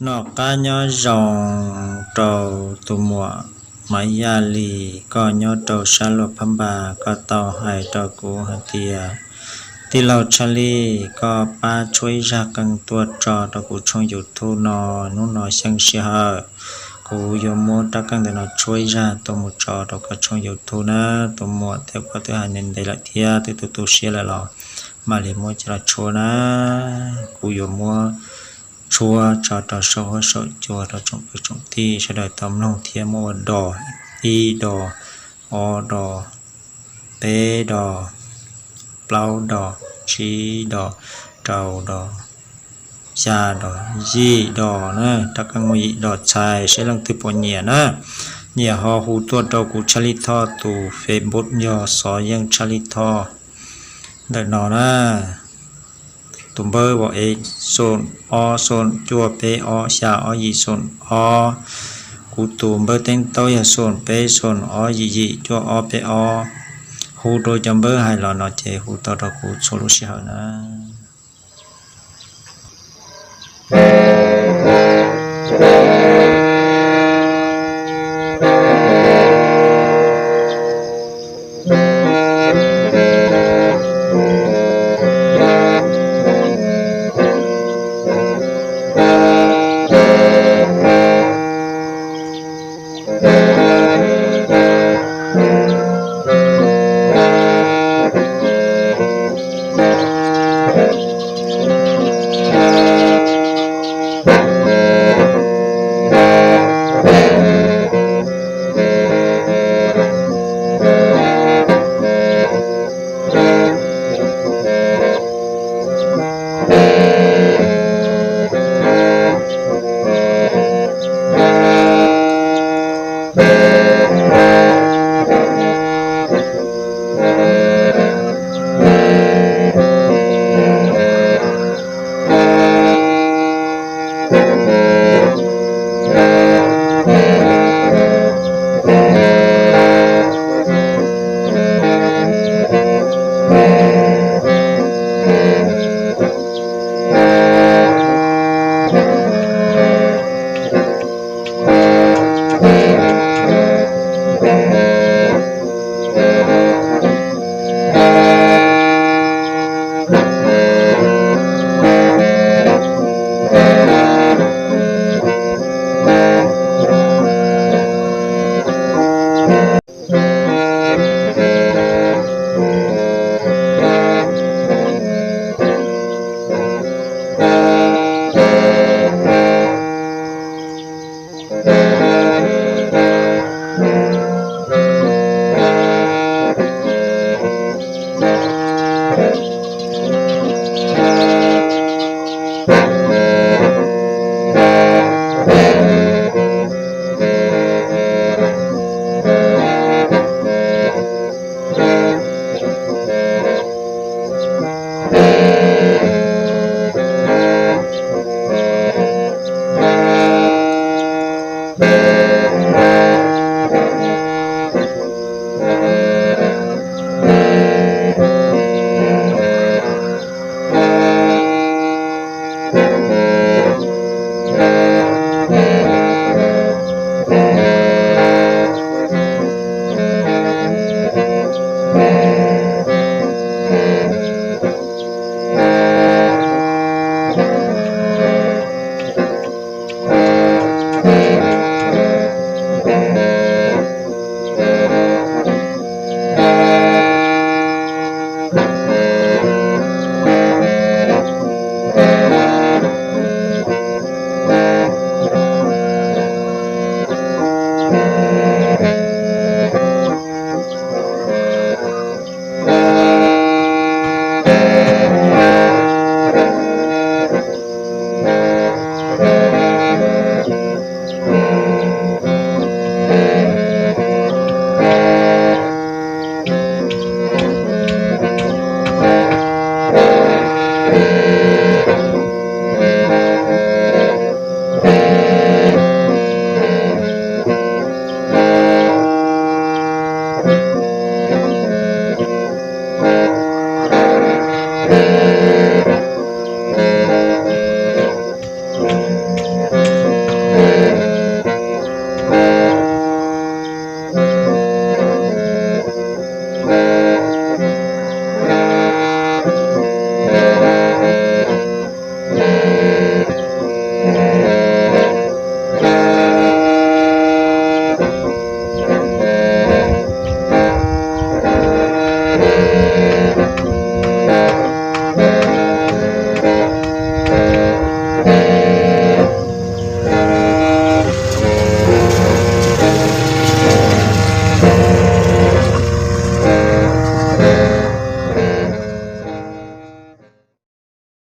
Noj qab nyob zoo rau tus muam Maiv Yaj Lis, koj nyob rau sab Luam Phab Npas, koj tau hais rau kuv hais tias tij laug Tshaj Lij, koj pab tshuab ib zaj qeej tuaj tso rau kuv tshooj YouTube no. Hnub no xyeej sij hawm, kuv yuav muab rab qeej ntawm no tshuab ib zaj tuaj mus tso rau koj tshooj YouTube na. Tus muam, tej koj twb hais ntev lawm thiab twb tu tu siab lawm los mam li muab coj los tshuab na. Kuv yuav muab tshuab tso rau saum huab saum cua rau tsoom kwv tsoom tij sawv daws tau mloog thiab muab ua dos, ib dos, ob dos, peb dos, plaub dos, tsib dos, rau dos, xya dos, yim dos na. Rab qeej muaj yim dos txhais, seb leej twg puas nyiam na. Nyiam ho hu tuaj rau kuv Tshaj Lij Thoj tus Facebook yog Xov Yeej Tshaj Lij Thoj ntawm no na. Tus npawb vauv ev xoom ob xoom cuaj peb ob xya ob yim xoom ob. Kuv tus npawb teeb taub yog xoom peb xoom ob yim yim cuaj ob peb ob. Hu rau cov npawb hais los no ces hu tau rau kuv txhua lub sij hawm na.